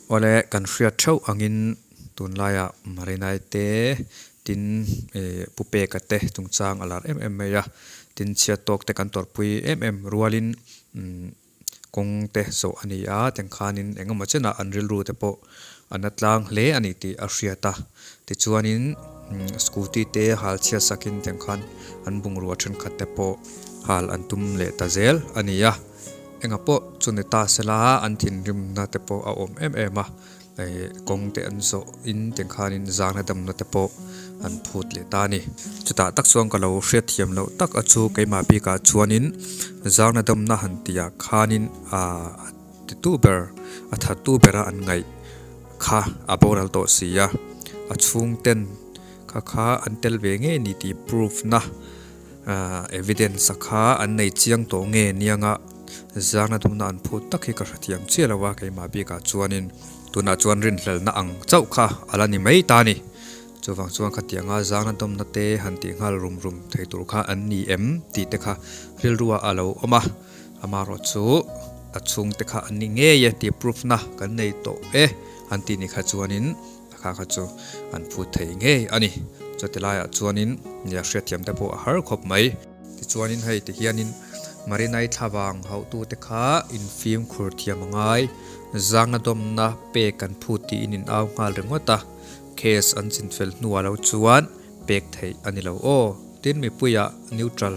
Awle kan hriat theuh angin tunlaiah Marinai te tin eh Pu Peka te chungchang a lar em em mai a, tin chhiat tawk te kan tawrhpui em em rualin umm kawng te zawh a ni a, tiang khanin eng emaw chenah an rilru te pawh a na tlang hle a ni tih a hriat a, tichuanin scooty te hal chhiat sakin tiang khan an bungrua thenkhat te pawh hal an tum leh ta zel a ni a, engah pawh chu ni ta sela an thinrimna te pawh a awm em em a. Hei kawng te an zawh in tiang khanin zangna damna te pawh an phut leh ta a ni. Chutah tak chuan ka lo hriatthiam loh tak a chu keimah bikah chuanin zangna damna han tihah khanin aaa a titu ber a thattu bera an ngaih kha a boral tawh si a, a chhungten kha kha an tel ve ngei ni tih proof na aaa evidence a kha an nei chiang tawh nge nianga Zangna dumna an phut tak hi ka hrethiam chiah lo a, keimah bikah chuanin tunah chuan rinhlelhna ang chauh kha a la ni mai ta a ni. Chuvang chuan khatianga zangna dawmna te han tih nghal rum rum thei tur kha an ni em tih te kha rilruah a lo awm a, amaherawh chu a chhungte kha an ni ngei e tih proof na kan nei tawh e an tih ni kha chuanin a kha kha chu an phut thei ngei a ni. Chuti laiah chuanin nia hriatthiam te pawh a har khawp mai. Tichuanin hei ti hianin Marinai thlavang hauhtute kha infimkhur thiam a ngai, zangna dawmna pek kan phut tiin in au nghal ringawt a, case an chinfel hnuah lo chuan pek theih a ni lo aw, tin mipuiah neutral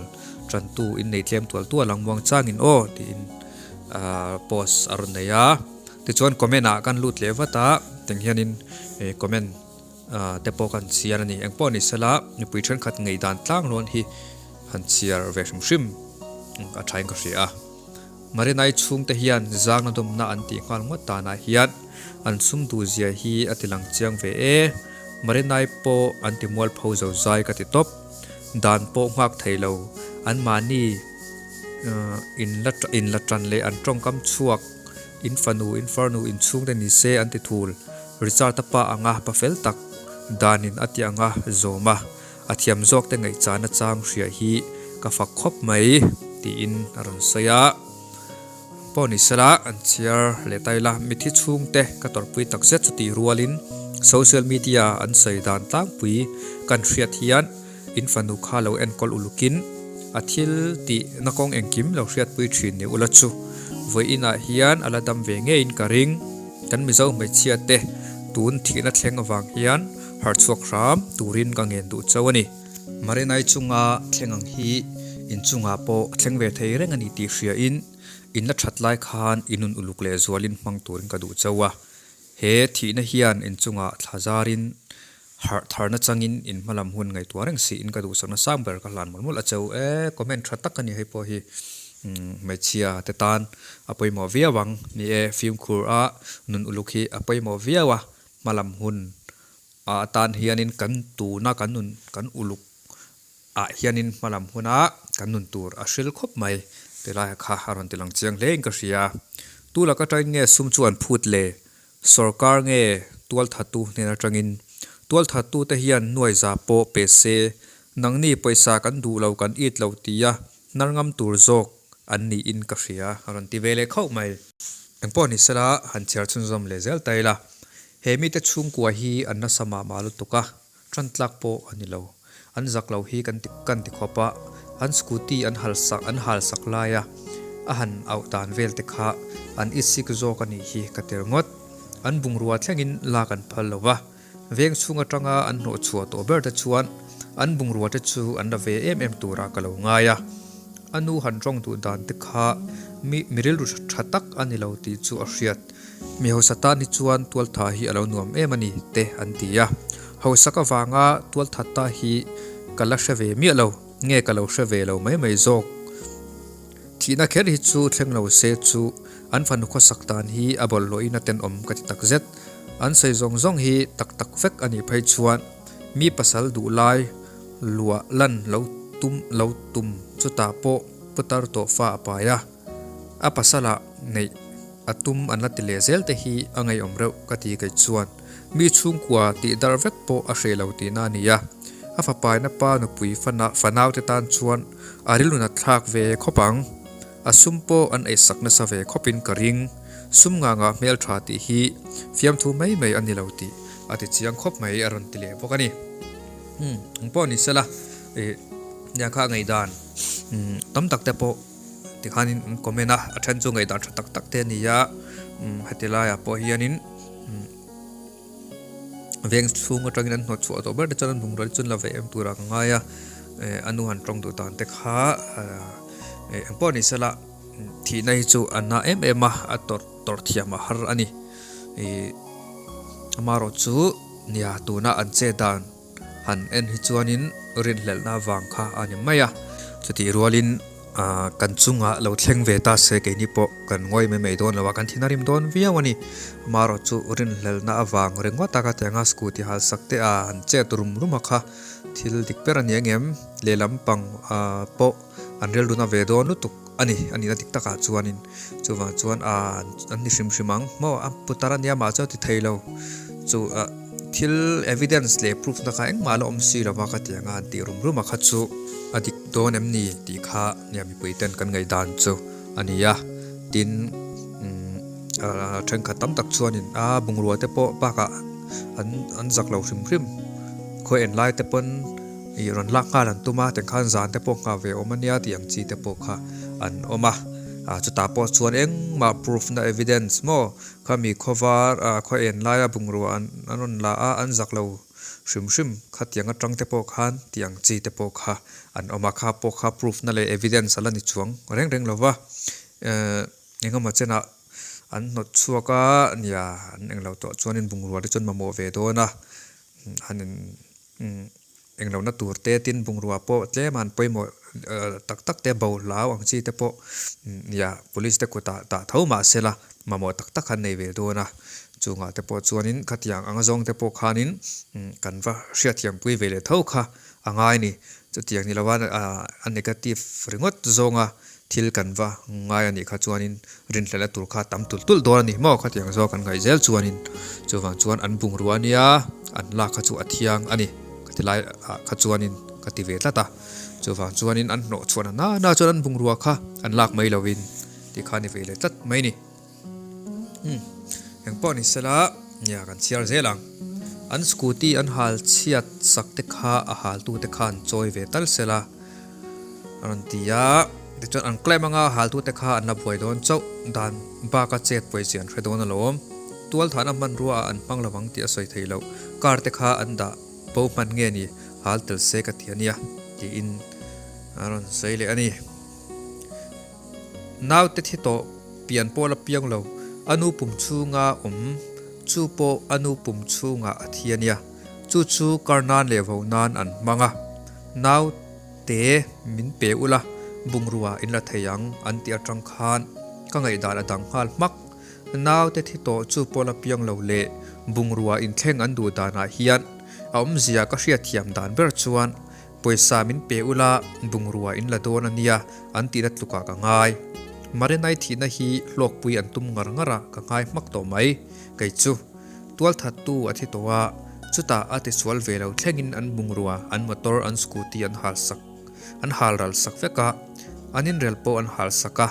tantu in nei tlem tual tual ang muang changin aw tiin post a rawn nei a. Tichuan comment ah kan lut leh vat a, tiang hianin comment. te pawh kan chhiar a ni. Eng pawh ni sela mipui thenkhat ngaihdan tlang rawn hi han chhiar ve hrim hrim a thain ka hria a. Marinai chhungte hian zangna dawmna an tih nghal ngawt danah hian an sum duh zia hi a ti lang chiang ve e. Marinai pawh an ti mualpho zo zai ka ti tawp. Dan pawh nghak thei lo an mahni in la in la tan leh an tawngkam chhuak in fanu in farnu in chhungte ni se an ti thul. Richard-a pa anga pa fel tak danin a ti anga zawm a, a thiam zawk te ngaihchahna chang hria hi ka fak khawp mai tiin a rawn sawi a. Pawh ni sela an chhiar leh ta ila, mithi chhungte ka tawrhpui tak zet chu tih rualin social media an sawi dan tlangpui kan hriat hian in fanu kha lo enkawl ulukin a thil tih na kawng engkim lo hriatpui thin ni ula chu vawiinah hian a la dam ve ngeiin ka ring. Kan Mizo hmeichhia te tun thihna thleng avang hian harhchhuak hram turin ka ngen duh chauh a ni. Marinai chunga thleng ang hi inchungah pawh a thleng ve thei reng a ni tih hriain in la that lai khan i nun uluk leh zualin hmang turin ka duh chauh a. He thihna hian inchungah thla zarin harh tharna changin in hmalam hun ngaihtuah reng siin ka duhsakna sang ber ka hlan mawlh mawlh a cheu e. Comment tha tak a ni hei pawh hi hmeichhia te tan a pawimawh viau ang ni e. Fimkhur a nun uluk hi a pawimawh viau a, hmalam hun ah tan hianin kan tuna kan nun kan uluk ah hianin hmalam huna kan nun tur a hril khawp mai ti lai kha a rawn ti lang chiang hle in ka hria. Tu laka tangin nge sum chu an phut le? Sorkar nge tualthatu hnen atangin? Tualthatu te hian nuai za pawh pe se, nangni pawisa kan duh lo kan it lo tia hnar ngam tur zawk an niin ka hria a rawn ti ve leh khauh mai. Engpawh ni sela han chhiar chhunzawm leh zel ta ila, he mite chhungkua hi an nasa mah mah lutuk a, Tan tlak pawh a ni lo. An zak lo hi kan ti kan ti khawp a, an scooty an hal sak an hal sak lai a, a han auh dan vel te kha an itsik zawk a nih hi ka tir ngawt. An bungrua thlengin lak an phal lo va, veng chhung atanga an hnawh chhuah tawh ber te chuan an bungrua te chu an la ve em em turah ka lo ngai a. A nu han tawng duh dan te kha mi mi rilru tha tak a ni lo tih chu a hriat. Mi hausa tan hi chuan tualtha hi a lo nuam em a ni te an ti a. Hausak avanga tualthat ta hi ka la hre ve miah lo, nge ka lo hre ve lo mai mai zawk. Thihna kher hi chu thleng lo se chu an fanu khawsak dan hi a bawlhhlawhin a tenawm ka ti takzet. An sawi zawng zawng hi tak tak vek a nih phei chuan mi pasal duh lai luah lan lo tum lo tum chutah pawh putar tawh fa a pai a, a pasalah neih a tum an la ti leh zel te hi a ngeiawm reuh ka ti kei chuan mi chhungkua tih dar vek pawh a hreh lo tihna a ni a, a fapaina pa nupui fana fanau te tan chuan a rilru nat thlak ve khawp ang, a sum pawh an eisak nasa ve khawpin ka ring. Sum ngah ngah hmel tha tih hi fiamthu mai mai a ni lo tih a ti chiang khawp mai a rawn ti leh bawk a ni. Umm ang pawh ni sela ih nia kha ngaihdan umm tam tak te pawh tikhanin an comment a, a then chu ngaihdan tha tak tak te a ni a, umm heti laiah pawh hianin umm veng chhung atangin an hnawt chhuah tawh ber te chuan an bungrua te chu an la ve em turah ka ngai a, eh a nu han tawng duh dan te kha eh eng pawh ni sela thihna hi chu a na em em a, a tawrh tawrh thiam a har a ni ih amaherawh chu nia tuna an che dan han en hi chuanin rinhlelhna avang kha a ni mai a, chutih rualin ahh kan chungah lo thleng ve ta se keini pawh kan ngawi mai mai dawn lo a, kan thin a rim dawn viau a ni. Amaherawh chu rinhlelhna avang ringawt a ka ti ang a, scooty hal sak te a han chet rum rum a kha thil dik ber a ni ang em? Lehlam pang ahh pawh an rilruna ve dawn lutuk a ni, a nihna dik takah chuanin chuvang chuan ahh an ni hrim hrim ang maw a putar a nia mah chuan a ti thei lo chu ahh thil evidence leh proof na kha engmah la awm si lova ka ti ang a han tih rum rum a kha chu a dik dawn em ni tih kha nia mipui ten kan ngaihdan chu a ni a tin umm ahh thenkhat tam tak chuanin a bungrua te pawh bakah an an zak lo hrim hrim khawi en lai te pawn. Ih rawn lak nghal an tum a, tiangkhan zan te pawh nghah ve awm a nia tih ang chi te pawh kha an awm a. Ah chutah pawh chuan engmah proof na evidence maw khami khawvar ah khaw en laia bungrua an an rawn la a, an zak lo hrim hrim khatiang atang te pawh khan tih ang chi te pawh kha an awm a, kha pawh kha proof na leh evidence a la ni chuang reng reng lo va. Eh engemaw chenah an hnawt chhuak a nia an englo tawh chuanin bungrua te chuan mamawh ve dawn a han in Englohna tur te tin bungrua pawh tlem a an pawimawh tak tak te bo hlau ang chi te pawh nia police te kutah dah tho mah sela mamawh tak tak han nei ve dawn a, chungah te pawh chuanin khatiang anga zawng te pawh khanin kan va hriatthiampui ve leh tho kha a ngai a ni. Chutiang ni lova a negative ringawt zawnga Thil kan va ngai a nih kha chuanin rinhlelhna tur kha tam tulh tulh dawn a ni maw? Khatiang zawk an ngaih zel chuanin chuvang chuan an bungrua a nia, an lak kha chu a thiang a ni ka ti lai ah kha chuanin ka ti ve tlat a. Chuvang chuanin an hnawh chhuahna nana chuan an bungrua kha an lak mai lovin tih kha a ni ve leh tlat mai ni. Umm engpawh ni sela nia kan chhiar zel ang. An scooty an hal chhiat sak te kha a haltu te khan chawi ve tal sela a rawn ti a. Tichuan an claim anga haltu te kha an la buai dawn chauh dan baka chet pawi chi an hre dawn alawm. Tualthahna hmanrua ah an hmang lovang tih a sawi thei loh. Car te kha an dah bo hman nge ni hal tel se ka ti a nia tiin a rawn sawi leh a ni. Naute thi tawh pian pawh la piang lo, a nu pum chhunga awm chu pawh a nu pum chhungah a thi a nia. Chu chu kar nan leh vo nan an hmang a. Naute min pe ula, bungrua in la thei ang an tih atang khan ka ngaihdan a dang nghal hmak. Naute thi tawh chu pawh la piang lo leh bungrua inthleng an duh danah hian a awmzia ka hriatthiam dan ber chuan Pawisa min pe ula, bungrua in la dawn a nia, an tihna tlukah ka ngai. Marinai thihna hi hlawkpui an tum ngar ngar a, ka ngai hmak tawh mai. Kei chu, tualthattu a thi tawh a, chutah a tisual ve lo thlengin an bungrua, an motor, an scooty an hal sak, an hal ral sak vek a, an inrel pawh an hal sak a,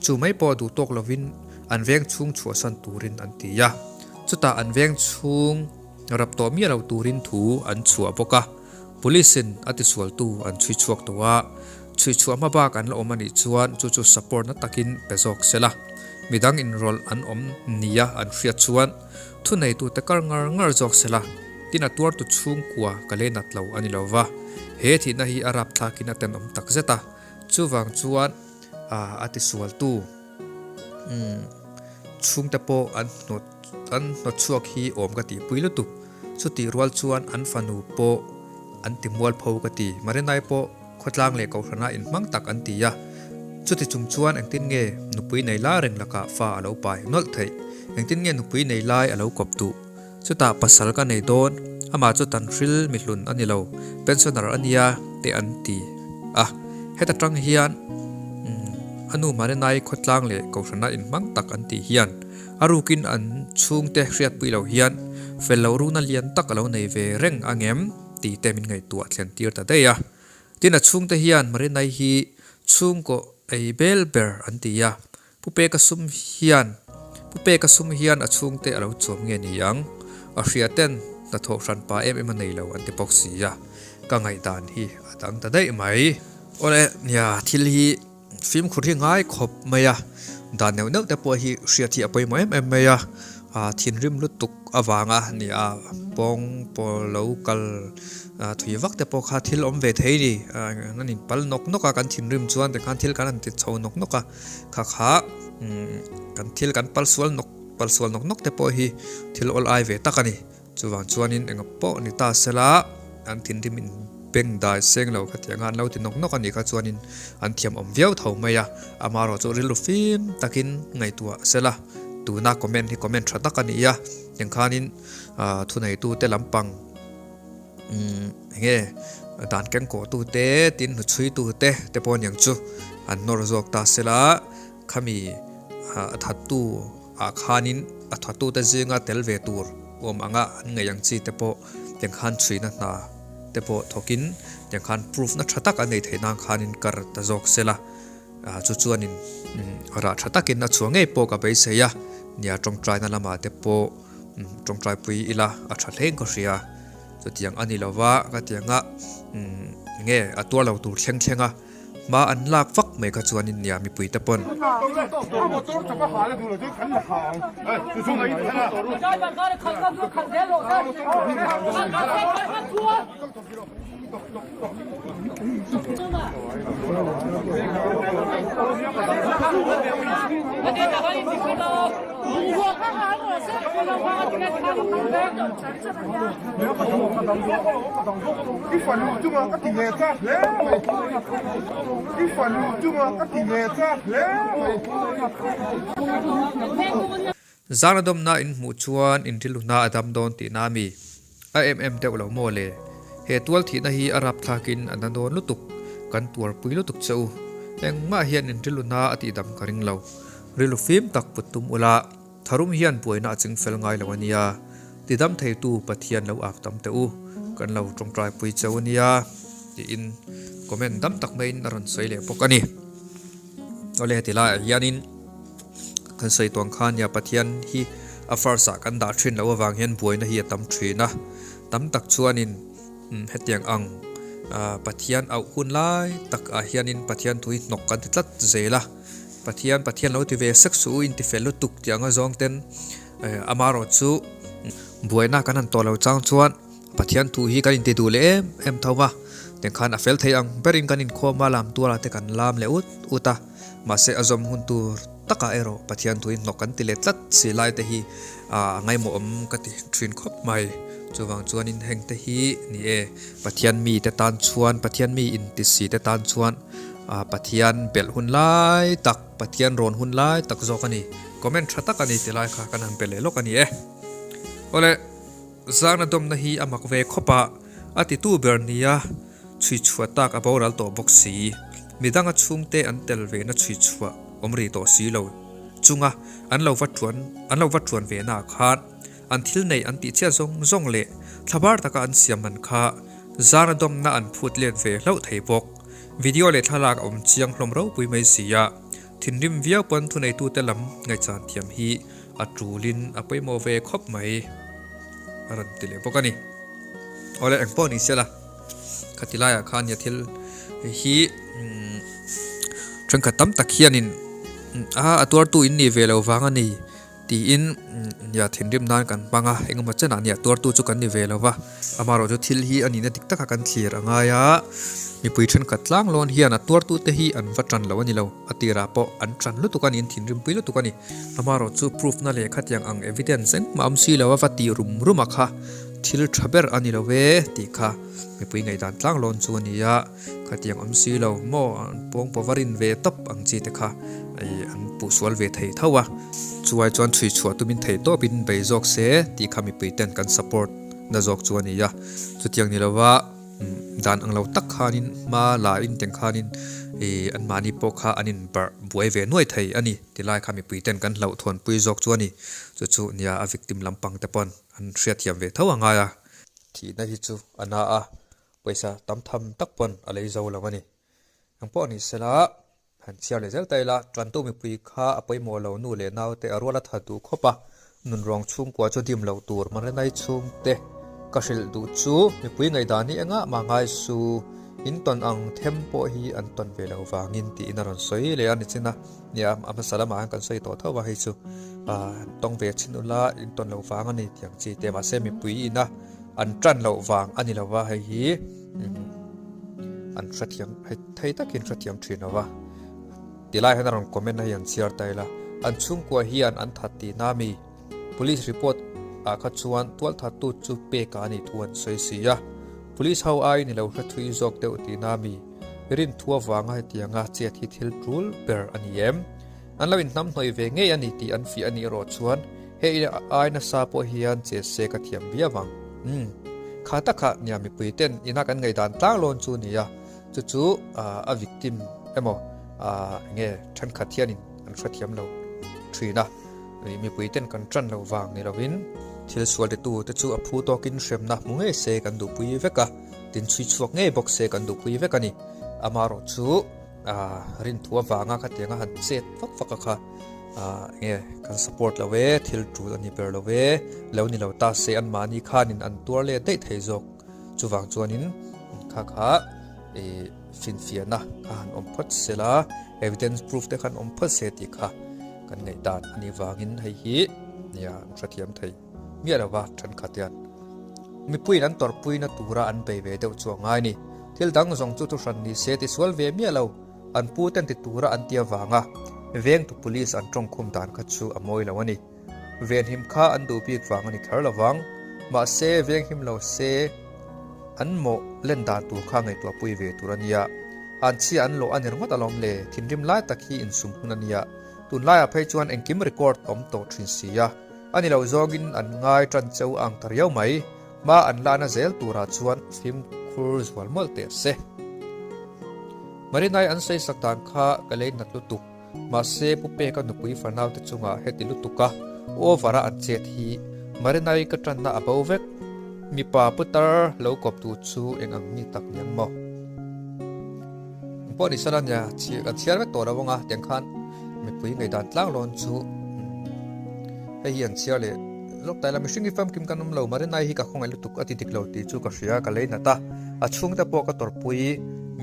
chu mai pawh duh tawk lovin an veng chhung chhuahsan turin an ti a, chutah an veng chhung rap tawh miah lo turin thu an chhuah bawk a. Police in a tisualtu an chhui chhuak tawh a, chhui chhuah hma bak an la awm a nih chuan chu chu support na takin pe zawk se la. Midang inrawlh an awm nia an hriat chuan thuneitute kar ngar ngar zawk se la, tin a tuartu chhungkua ka lei nat lo a ni lo va, he thihna hi a rapthlakin a tenawm tak zet a, chuvang chuan a tisualtu chhungte pawh an hnawt an hnawt chhuak hi awm ka tihpui lutuk. Chutih rual chuan an fanu pawh an ti mualpho ka ti. Marinai pawh khawtlang leh kohhrana inhmang tak an ti a. Chuti chung chuan engtin nge nupui nei lai reng lakah fa a lo pai nawlh theih? Engtin nge nupui nei lai a lo kawp duh? Chutah pasal ka nei dawn, amah chu tanhril mihlun a ni lo, pensioner a nia te an ti a. Heta tang hian a nu Marinai khawtlang leh kohhrana inhmang tak an tih hian A rukin an chhungte hriatpui lo hian fel loh runa lian tak a lo nei ve reng ang em tih te min ngaihtuah thlen tir ta daih a. Tin a chhungte hian Marinai hi chhungkaw ei bel ber an ti a, Pu Peka sum hian Pu Peka sum hian a chhungte a lo chuam nge ni ang? A hria ten hnathawh hran pa em em a nei lo an ti bawk si a, ka ngaihdan hi a dang ta daih mai. Awle, nia, thil hi fimkhur hi ngai khawp mai a, dan neuh neuh te pawh hi hriat hi a pawimawh em em mai a, thinrim lutuk avanga nia pawng pawl lo kal thui vak te pawh kha thil awm ve thei ni, an inpal nawk nawk a, kan thinrim chuan tikhan thil kan han ti chho nawk nawk a. Kha kha kan thil kan pal sual nawk pal sual nawk nawk te pawh hi thil awl ai ve tak a ni. Chuvang chuanin enga pawh ni ta sela an thinrim in beng dai seng lo khatiang a an lo ti nawk nawk a nih kha chuanin an thiam awm viau tho mai a. Amaherawh chu rilru fim takin ngaihtuah sela tuna comment hi comment tha tak a ni a. Engkhanin thuneitute lampang. Umm enge dan keng kawh tu te tin hnuchhui tu te te pawh aniang chu an nawr zawk ta sela khami a that tu ah khanin a that tu te zinga tel ve tur awm anga an ngaih ang chi te pawh tiang khan chhuina hna te pawh thawkin tiang khan proof na tha tak an nei theih nan khanin kar ta zawk sela chu chuanin rah tha takin a chhuah ngei pawh ka beisei a nia tawngtaina lamah te pawh. Tawngtai pui ila a tha hleng ka hria chutiang a ni lo va ka ti ang a enge a tuar lo tur thleng thleng a hma an lak vak mai kha chuan in nia mipui te pawn. Zana dawmna in hmuh chuan in riluna a dam dawn tihna a mi? A em em deuh lo maw le? He tual thihna hi a rapthlakin a na dawn lutuk, kan tuarpui lutuk che u. Engmah hian in riluna a tihdam ka ring lo. Rilru fim tak put tum ula, tharum hian buaina a ching fel ngai lo a nia. Tidam theitu Pathian lo ap tam teh u, kan lo tawngtaipui che u nia, tiin comment dam tak maiin a rawn sawi leh bawk a ni. Awle heti laiah hianin. Kan sawi tuang khan nia Pathian hi a first ah kan dah thin loh avang hian buaina hi a tam thin a, tam tak chuanin hetiang ang Pathian auh hun lai tak ah hianin Pathian thu hi hnawk kan ti tlat zel a, Pathian Pathian lo ti ve sek suh u inti fel lutuk tih anga zawng ten amaherawh chu buaina kan han tawh lo chang chuan Pathian thu hi kan inti duh leh em em tho va, tiangkhan a fel thei ang berin kan inkhawm a lam tuarah te kan lam leh ut ut a. Mahse a zawm hun tur takah erawh Pathian thuin hnawk kan ti leh tlat si lai te hi a ngaimawh awm ka ti thin khawp mai. Chuvang chuanin heng te hi ni e, Pathian mi te tan chuan, Pathian mi inti si te tan chuan Pathian belh hun lai tak, Pathian rawn hun lai tak zawk a ni. Comment tha tak a ni ti lai kha kan han pe leh lawk a ni e. Awle, zangna dawmna hi a mak ve khawp a, a titu ber nia. Chhui chhuah tak a boral tawh bawk si. Midanga chhungte an tel ve na chhui chhuah awm rih tawh si lo chunga an lo va tuan an lo va tuan ve na khan an thil neih an tih chiah zawng zawng leh thlabar taka an siam man kha zana dawmna an phut let ve hlauh thei bawk. Video leh thlalak a awm chiang hlawm ropui mai si a, thinrim viau pawn thuneitute lam ngaihchan thiam hi a tulin a pawimawh ve khawp mai a rawn ti leh bawk a ni. Awle engpawh ni sela. Khati laiah khan nia thil hi thenkhat tam tak hianin a a tuartu in nih ve lo vang a ni tiin nia thinrim nan kan hmang a engemaw chenah nia tuartu chu kan ni ve lo va amaherawh chu thil hi a nihna dik taka kan thlir a ngai a mipui thenkhat tlang lawn hian a tuartu te hi an va tan lo a ni lo a tirah pawh an tan lutuk a ni an thinrim pui lutuk a ni amaherawh chu proof na leh khatiang ang evidence engmah awm si lo a va tih rum rum a kha. Thil tha ber a ni lo ve tih kha mipui ngaihdan tlang lawn chu a ni a, khatiang awm si lo maw an pawng paw va rin ve tawp ang chi te kha ih an puh sual ve thei tho a, chuai chuan chhui chhuah tumin thei tawpin bei zawk se tih kha mipui ten kan support na zawk chu a ni a, chutiang ni lova dan ang lo tak khanin hma la in teng khanin ih anmahni pawh kha an inbarh buai ve nuai thei a ni tilai kha mipui ten kan hlauhthawnpui zawk chu a ni, chu chu nia a victim lampang te pawn. An hriatthiam ve tho a ngai a. Thihna hi chu a na a, pawisa tam tham tak pawn a lei zo lo a ni. Engpawh ni sela Han chhiar leh zel ta ila, Tantu mipui kha a pawimawh lo nu leh naute a rual a tha duh khawp a, nunrawng chhungkua chu dim loh tur Marinai chhungte ka hrilh duh chu mipui ngaihdan hi engah mah ngai su, in tawn ang them pawh hi an tawn ve loh vangin tiin a rawn sawi leh a nichin a, nia a hmasa lamah hian kan sawi tawh tho a hei chu an tawng ve chin ula in tawn loh vang a ni tih ang chi te mahse mipui ina an tan loh vang a ni lo va hei hi. An hrethiam hei thei takin hrethiam thin lo va. Tilai hian a rawn comment a hei an chhiar ta ila. An chhungkua hian an that tihna a mi? Police report ah kha chuan tualthattu chu peka a nih thu an sawi si a. Police ho aiin i lo hre thui zawk deuh tihna a mi? Rinthu avanga hetianga chet hi thil tul ber a ni em? An lo inhnamhnawih ve ngei a ni tih an fiah a nih erawh chuan hei ai nasa pawh hian che se ka thiam viau ang. Umm. Kha tak kha nia mipui ten ina kan ngaihdan tlang lawn chu nia, chu chu a victim emaw enge thenkhat hianin an hrethiam lo thin a, mipui ten kan tan lo vang ni lovin thil sual titu te chu a phu tawkin hremna hmu ngei se kan duhpui vek a, tin chhui chhuak ngei bawk se kan duhpui vek a ni. Amaherawh chu. Rinthu avanga khatianga han chet vak vak a kha enge kan support lo e, thil tul a ni ber lo e, lo ni lo ta se an mahni khanin an tuar let daih thei zawk. Chuvang chuanin kha kha ih finfiahna kha han awm phawt se la, evidence proof te khan awm phawt se tih kha kan ngaihdan a nih vangin hei hi nia an hrethiam thei miah lo va thenkhat hian. Mipuiin an tawrhpuina tura an bei ve deuh chu a ngai ni. Thil dang zawng chu thuhran ni se tisual ve miah lo, an pu ten ti tura an ti avanga vengtu police an tawngkhum dan kha chu a mawi lo a ni. Venhim kha an duh bik vang a ni kher lo vang. Mahse, venghim lo se an mawh len dan tur kha ngaihtuahpui ve tur a nia. An chhia an lawh a ni ringawt alawm le, thinrim lai tak hi insum hun a nia. Tunlaiah phei chuan engkim record a awm tawh thin si a. A ni lo zawngin an ngai tan cheu ang ta riau mai. Hma an lana zel turah chuan fimkhur zual mawlh teh se. Marinai an sawi sak dan kha ka lei nat lutuk. Mahse Pu Peka nupui fanaute chungah heti lutuk a over a an chet hi Marinai ka tanna a bo vek. Mipa putar lo kawp tu chu eng ang mi tak ni ang maw? Pawh ni sala nia kan chhiar vek tawh lo anga tiang khan mipui ngaihdan tlang lawn chu hei hi an chhiar leh lawk ta ila mihring hi famkim kan awm lo Marinai hi ka khawngaih lutuk a ti dik lo tih chu ka hria ka lei nat a a chhungte pawh ka tawrhpui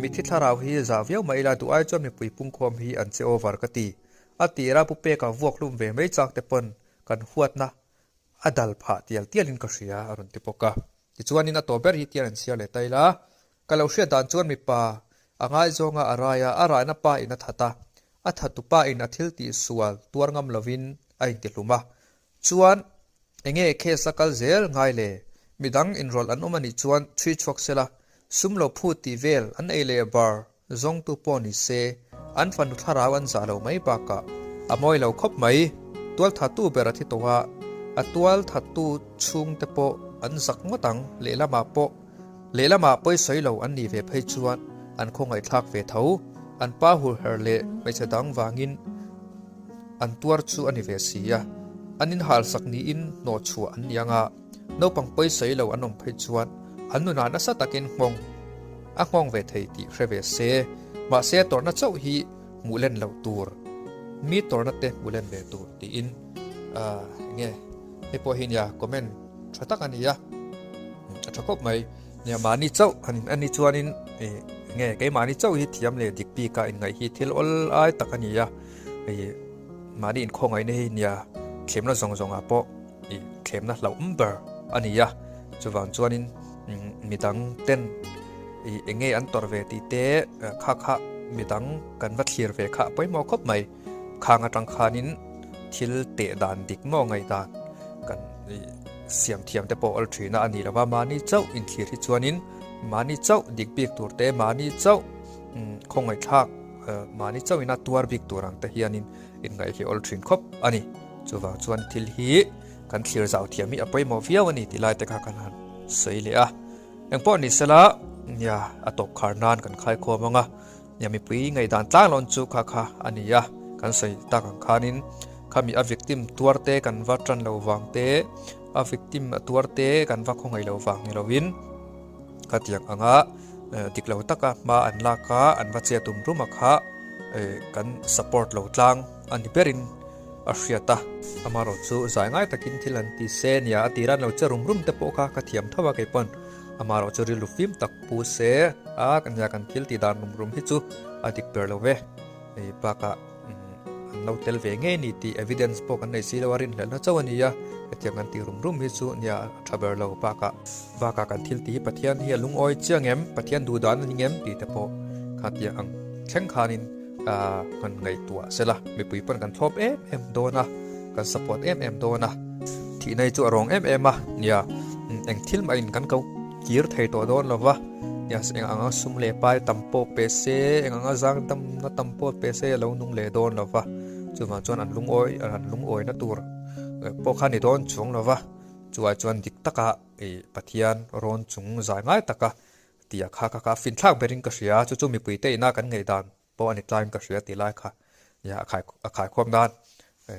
mithi thlarau hi zah viau mah ila duh ai chuan mipui pungkhawm hi an che over ka ti a tira pu peka vuak hlum ve mai chak te pawn kan huatna a dal phah tial tialin ka hria a rawn ti bawk a tichuanin a tawp ber hi tial an chhiar leh ta ila Ka lo hriat dan chuan mipa a ngaizawnga a rai a, a raina pa in a that a, a thattu pa in a thil tih sual tuar ngam lovin a intihlum a. Chuan enge case a kal zel ngai le? Midang inrawlh an awm anih chuan chhui chhuak sela, sum lo phut tih vel an ei leh bar zawngtu pawh ni se, an fanu thlarau an zah lo mai bakah a mawi lo khawp mai. Tualthattu ber a thi tawh a, a tualthattu chhungte pawh an zak ngawt ang lehlamah pawh. Lehlamah pawisawi lo an nih ve phei chuan an khawngaihthlak ve tho. An pa hurher leh hmeichhe dang vangin an tuar chu a ni ve si a. An inhalsak niin hnawhchhuah an ni anga naupang pawisawi lo an awm phei chuan an nunah nasa takin nghawng a nghawng ve thei tih hre ve se. Mahse tawrhna chauh hi hmuh len loh tur, mi tawrhna te hmuh len ve tur tiin enge hei pawh hi nia comment tha tak a ni a a tha khawp mai nia mahni chauh han in ani chuanin ih nge keimahni chauh hi thiam leh dik bik a inngaih hi thil awl ai tak a ni a ih mahni inkhawngaihna hi nia thlemna zawng zawngah pawh ih thlemna hlauhawm ber a ni a chuvang chuanin midang ten ih eng nge an tawrh ve tih te kha kha midang kan va thlir ve kha a pawimawh khawp mai. Khang atang khanin thil teh dan dik maw ngaihdan kan siam thiam te pawh awl thin a a ni lova mahni chauh inthlir hi chuanin mahni chauh dik bik tur te mahni chauh khawngaihthlak mahni chauh ina tuar bik tur ang te hianin inngaih hi awl thin khawp a ni. Chuvang chuan thil hi kan thlir zau thiam hi a pawimawh viau a ni tih lai te kha kan han sawi leh a. Engpawh ni sela nia a tawp khar nan kan khaikhawm ang a. Nia mipui ngaihdan tlanglawn chu kha kha a ni a, kan sawi tak ang khanin khami a victim tuar te kan va tan lo vang te, a victim a tuar te kan va khawngaih lo vang ni lovin khatiang anga dik lo taka hma an lak a, an va che tum rum a kha. kan support lo tlang a ni berin a hriat a. Amaherawhchu zai ngai takin thil an ti se nia a tira an lo che rum rum te pawh kha ka thiam tho a kei pawn amaherawhchu rilru fim tak pu se a nia kan thil tih dan rum rum hi chu a dik ber lo ve hei bakah an lo tel ve ngei ni tih evidence pawh kan nei si lo a rinhlelhna chauh a ni a hetiang kan tih rum rum hi chu nia a tha ber lo bakah bakah kan thil tih hi Pathian hi a lungawi chiang em Pathian duh dan a ni ngem tih te pawh kha tia ang thleng khanin ah kan ngaihtuah sela mipui pawn kan thlawp em em dawn a kan support em em dawn a thihna hi chu a rawng em em a nia eng thil mah in kan ko kir thei tawh dawn lo va nia eng anga sum leh pai tam pawh pe se eng anga zang damna tam pawh pe se a lo nung leh dawn lo va chuvang chuan an lungawi an lungawina tur pawh kha ni dawn chuang lo va chuai chuan dik taka ih Pathian rawn chung zai ngai taka tih a kha kha kha finthlak berin ka hria chu chu mipui te ina kan ngaihdan pawh a ni tlaiin ka hria tih lai kha nia a khai a khaikhawm nan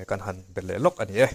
kan han belh leh lawk a ni e.